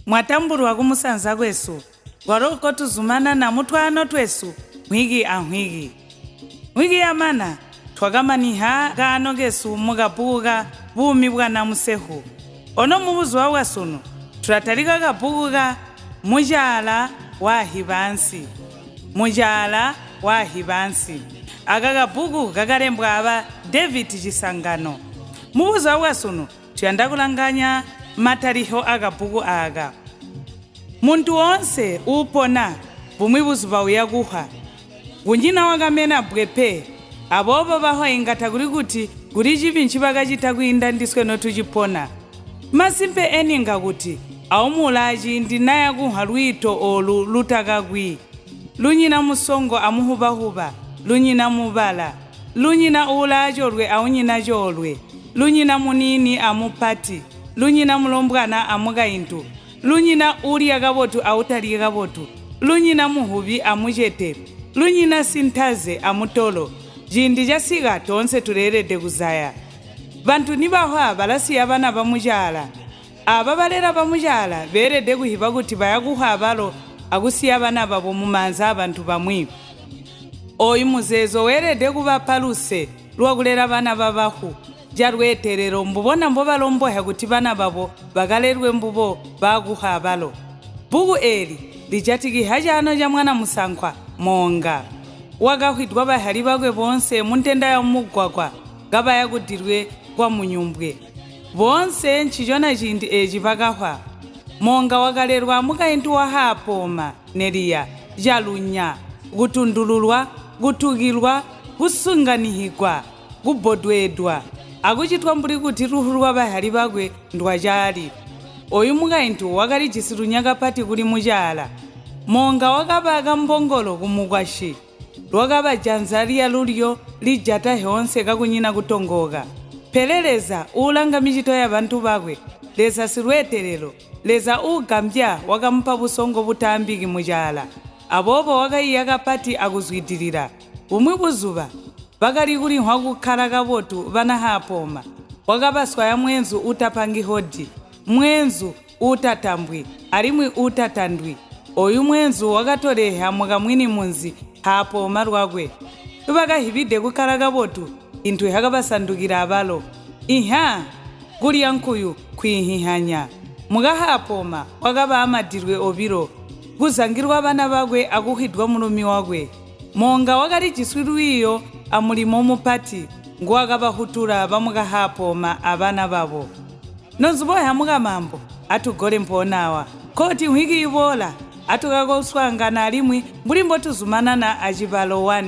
Mwatambulwa kumusanza kwesu, kwalo nkotuzumanana mutwaano twesu nkwiki ankwiki. Nkwiki yamana twakamaniha kaano kesu mukabbuku ka Buumi bwa Namusehu. Ono mubuzuba bwasunu tulatalika kabbuku ka Mucaala wa Hibaansi. Mucaala wa Hibaansi. Aka kabbuku kakalembwa aba David Chisangano. Mubuzuba bwasunu tuyanda kulanganya mataliho akabbuku aaka. Muntu woonse uupona bumwi buzuba uya kuhwa. Kunyina wakamena bbwe pe. Aboobo bahwa inga takuli kuti kuli cibi ncibakacita kwiinda ndiswe notucipona. Masimpe eni ngakuti, aumwi ulaaciindi naya kunhwa lwiito oolu lutakakwi. Lunyina musongo amuhubahuba, lunyina mubala, lunyina uulaacoolwe aunyina coolwe, lunyina muniini amupati, lunyina mulombwana amukaintu, lunyina uulya kabotu autalyi kabotu, lunyina muhubi amucete, lunyina sintaze amutolo. Ciindi casika toonse tuleelede kuzaya. Bantu nibahwa balasiya bana bamucaala. Aaba balela bamucaala beelede kuhiba kuti baya kuhwa abalo akusiya bana babo mumaanza aabantu bamwi. Ooyu muzeezo weelede kubapa luse lwakulela bana babahu calweetelelo mbubona mbobalombohya kuti bana babo bakalelwe mbubo baakuhwa abalo. Bbuku eeli lijatikiha caano ca mwana musankwa, Moonga. Wakahwidwa bahyali bakwe boonse muntenda yamumugwagwa kabaya kudilwe kwa Munyumbwe. Boonse ncicona ciindi eeci bakahwa. Moonga wakalelwa amukaintu wa Haapooma, Neliya, calunya, kutundululwa, kutukilwa, kusunganihigwa, kubbodweedwa, akucitwa mbuli kuti luhwu lwa bahyali bakwe ndwacaali. Ooyu mukaintu wakalijisi lunya kapati kuli mucaala. Moonga wakaba kambongolo kumukwasyi. Lwakaba janza lyalulyo lijata hyoonse kakunyina kutongooka. Pele Leza, uulanga micito yabantu bakwe, Leza silweetelelo, Leza uugambya wakamupa busongo butaambiki mucaala. Aboobo wakaiya kapati akuzwidilila. Bumwi buzuba, bakali kulinhwa kukkala kabotu bana Haapooma, wakabaswaya mweenzu uutapangi hodi, mweenzu uutatambwi alimwi uutatandwi. Ooyu mweenzu wakatoleha mukamwini munzi Haapooma lwakwe. Bakahibide kukkala kabotu, intu hyakabasandukila abalo. Inhya! Kulya nkuyu nkwiinhinhanya. Muka Haapooma wakaba amadilwe obilo, kuzangilwa bana bakwe akuhwidwa mulumi wakwe. Moonga wakalijiswi lwiiyo amulimo mupati, nguwakabahwutula bamuka Haapooma abana babo. Nonzubo mukamambo, atugole mpoona awa. Nkooti nhwiki iboola atukakoswaangana alimwi mbuli mbotuzumanana acibalo 1.